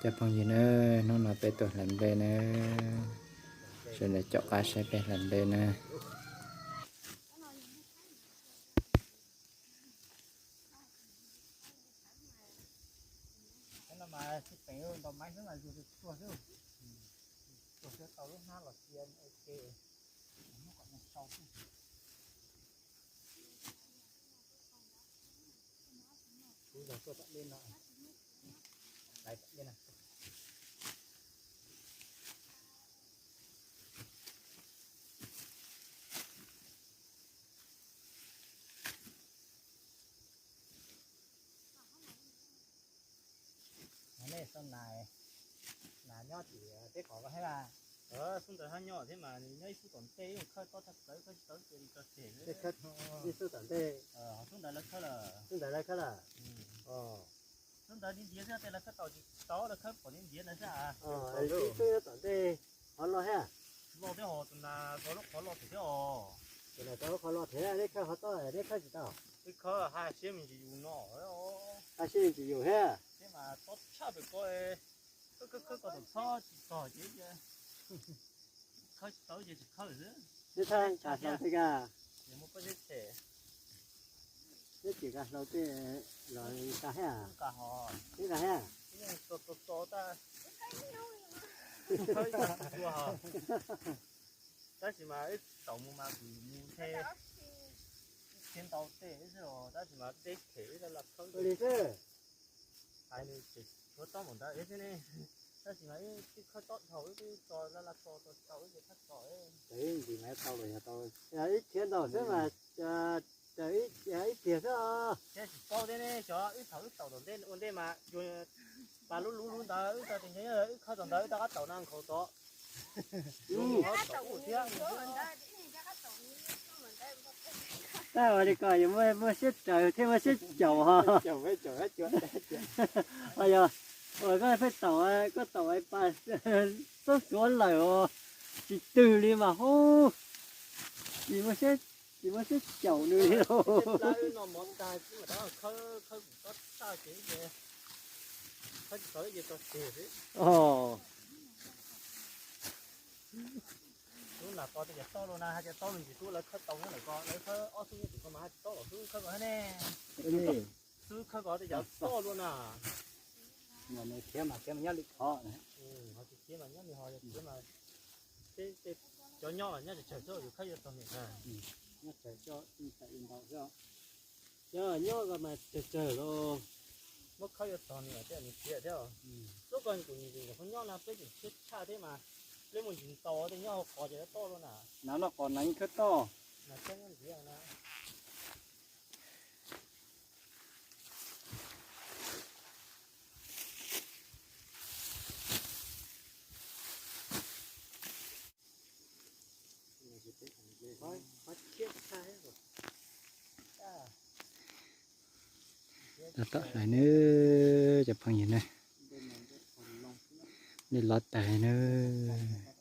Cov phooj ywg na, hnub no peb tuaj hlais nplej na, sawv daws caum qab saib peb hlais nplej na. Kuv zog tuaj tom dej no, laiv tom dej no. Nej sau nas, nas nyob tim teb qhov ko thiab a? Xub ntawd hab nyob thiab mas nyob ib xub tom ntej, ib khawb tob tshaj plaws, khawb tsis tau ces tso tseg. Ib xub tom ntej. Xub ntawd lawv khawb lawm. Xub ntawd lawv khawb lawm. Xub ntawd ntiav xwb, tej lawv khawb tau tsis tau, lawv khawb pom ntiav ntawd xwb. Ib xub tom ntej qhov loj thiab. Loj thiab os, tus nas tau lub qhov loj thiab os. Tus nas tau lub qhov loj thiab, neb khawb qhov tob neb khawb tsis tau. Wb khawb haj siab me ntsis yus no. Haj siab me ntsis yus thiab. Thiab mas tob tshaj pem ko, khawb khawb khawb ko txhob tsis txog ces khawb tsis tau ces tsis khawb xwb. Neb thaj nqa hlau tej ka. Neb cim nqa hlau tej los nqa thiab. Nqa thiab. Tab sis mas wb tau mus mas kuv mus thiab, thiab ntau tej xwb os, tab sis mas deb khem wb la la khawb li xwb. Hais nws tseem tshuav tob npaum ntawd xwb ne. Tab sis mas wb twb khawb tob dhau, wb twb tso la la tso tso tau wb ces khawb tau. Ces wb ntsis mas tau los yog tau, ib thiav ntau xwb mas, ib tiag xwb. Thiab tsis paub thiab ne, xyov wb thaum wb tau tom ntej ua ntej mas yuav pas lub lub lub ntawd wb tau tes nyob wb khawb tom ntawd wb rov qab tau na nkhaus tod. Tab ua li ko yuav muaj siab raws thiab muaj siab caum ho. Yog, ua koj pheej taum, koj taum pas xob xuav lawm os, tsis twg li mas hub, tsis muaj siab caum nws li. Lub nas ko tej ces tob luaj na, haj tsis tob me ntsis xwb, lawv khawb tau nyob ntawm ko, lawv khawb ob xub nyob tim ko mas haj tsis tob los xwb khawb ko thiab ne. Xwb khawb ko tej ces tob luaj na. Khiav mas khiav mas nyob li qhov. Ho tsis khiav mas nyob li ho, khiav mas, cov nyob los nyob tsawg tsawg xwb, yus khawb yuav txog niam. Nyob tsawg coj ntau xwb. Yog nyob ko mas tsawg tsawg los muab khawb yuav txog niam tej nws khiav thiab. Xub ko kuv nim ntsis nkawd qhov nyob no peb tseem khiav tshaj thiab mas, peb muaj ntsis ntau tej nyob hauv qhov ces tob luaj na. Nav noj qos nav yeej khawb toj. Tab tom hlais nawb cov phooj ywg na, dej lov tag nawb.